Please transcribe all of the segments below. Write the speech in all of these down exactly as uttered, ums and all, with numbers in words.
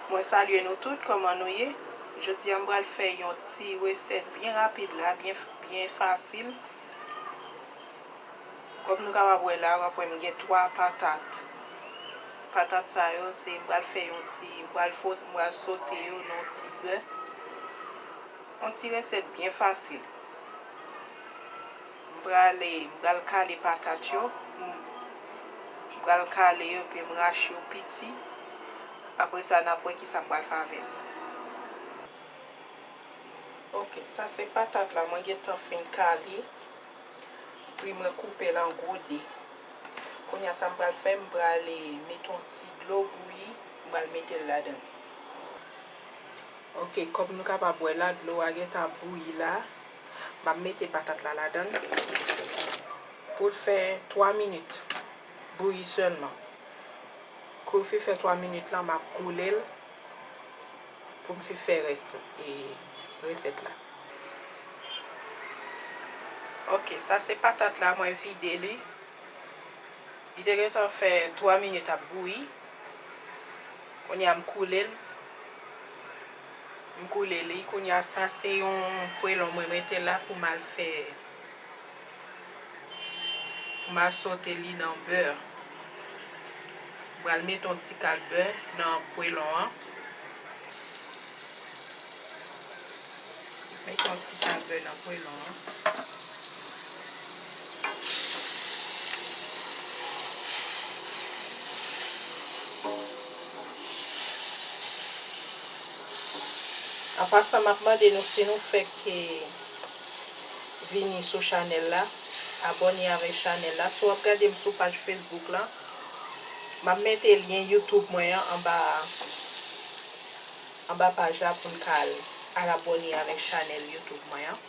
Mwen salye nou tout, kòman nou ye? Jodi a m pral fè yon ti resèt byen rapid la, byen, byen fasil. Kòm nou kapab wè la, w ap wè m gen twa patat. Patat sa yo, se m pral fè yon ti, m pral fo-, m pral sote yo nan yon ti bè. Yon ti resèt byen fasil. M prale, m pral kale patat yo. M pral kale yo, epi m rache yo piti. Apre sa, n ap wè kisa m pral fè avè l. Ok, sa se patat la, mwen gentan fin kale. Epi mwen koupe l an gwo de. Kounye a, sa m pral fè, m prale mete yon ti dlo bouyi, m pral mete l ladan l. Ok, kòm nou kapab wè la, dlo a gentan bouyi la. M ap mete patat la ladan l pou l fè twa minit. Bouyi sèlman. Kou l fin fè twa minit lan, m ap koule l pou m fin fè rès, e, resèt la. Ok, sa se patat la, mwen vide li. Li te gentan fè twa minit ap bouyi. Kounye a m koule l. M koule li. Kounye a sa se yon pwelon mwen mete la pou m al fè, pou m al sote li nan bè. M pral mete yon ti kal bè nan pwelon an. Mete yon ti kal bè nan pwelon an. An pasan, m ap mande nou, si nou fèk, eh, vini sou chanèl la, abòne avèk chanèl la. Si w ap gade m sou paj Facebook la, m ap mete lyen YouTube mwen an anba, anba paj la pou n ka al, al abòne avèk chanèl YouTube mwen an.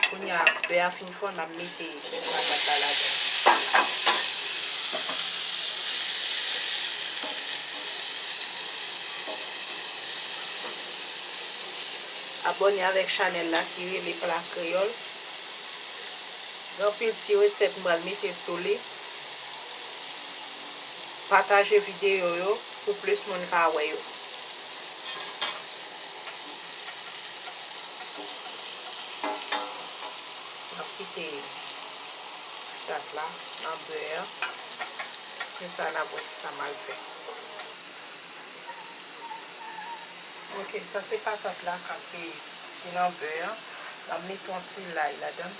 Kounye a, bè a fin fonn, m ap mete patat la ladan. Abòne avèk chanèl la ki rele Pla Kreyòl. Gen anpil ti resèt m pral mete sou li. Pataje videyo yo pou plis moun ka wè yo. M ap kite patat la nan bè a. Apre sa, n ap wè kisa m al fè. Ok, sa se patat la k ap, ki nan bè a. M ap mete yon ti lay ladan l.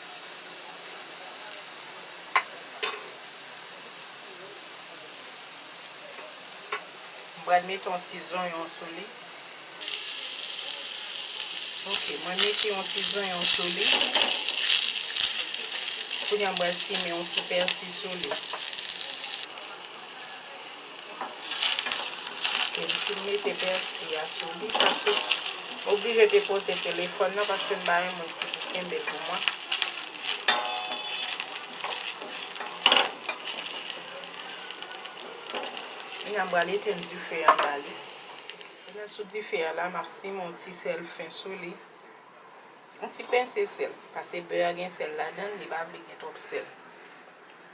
M pral mete yon ti zonyon sou li. Ok, mwen mete yon ti zonyon sou li. Kounye a, m pral simen yon ti pèsi sou li. Ok, m fin mete pèsi a sou li, paske m oblije te poze telefòn nan, paske m pa renmen moun ki pou kenbe l pou mwen. Kounye a, m pral etenn dife a, m ba li. Pandan sou dife a la, m ap simen yon ti sèl fen sou li. Yon ti pense sèl, paske bè a gen sèl ladan l, li pa vle gen twòp sèl.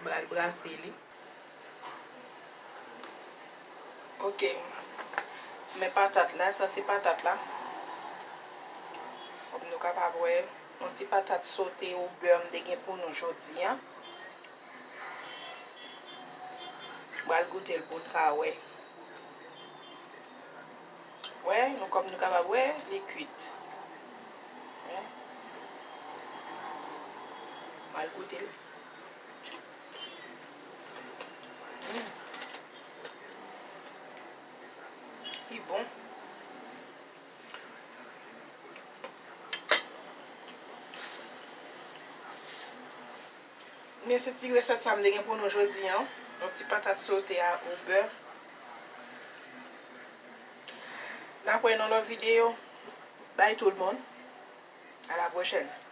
M pral brase li. Ok. Men patat la, sa se patat la. Kòm nou kapab wè, yon ti patat sote o bè m te gen pou nou jodi a. M pral goute l pou n ka wè. Wè, nou, kòm nou kapab wè, li kwit. Wè. M al goute l. Mm. Li bon. Men se ti resèt sa m te gen pou nou jodi a. Yon ti patat sote a o bè. N ap wè nan lòt videyo. Bye tout moun. À la prochaine.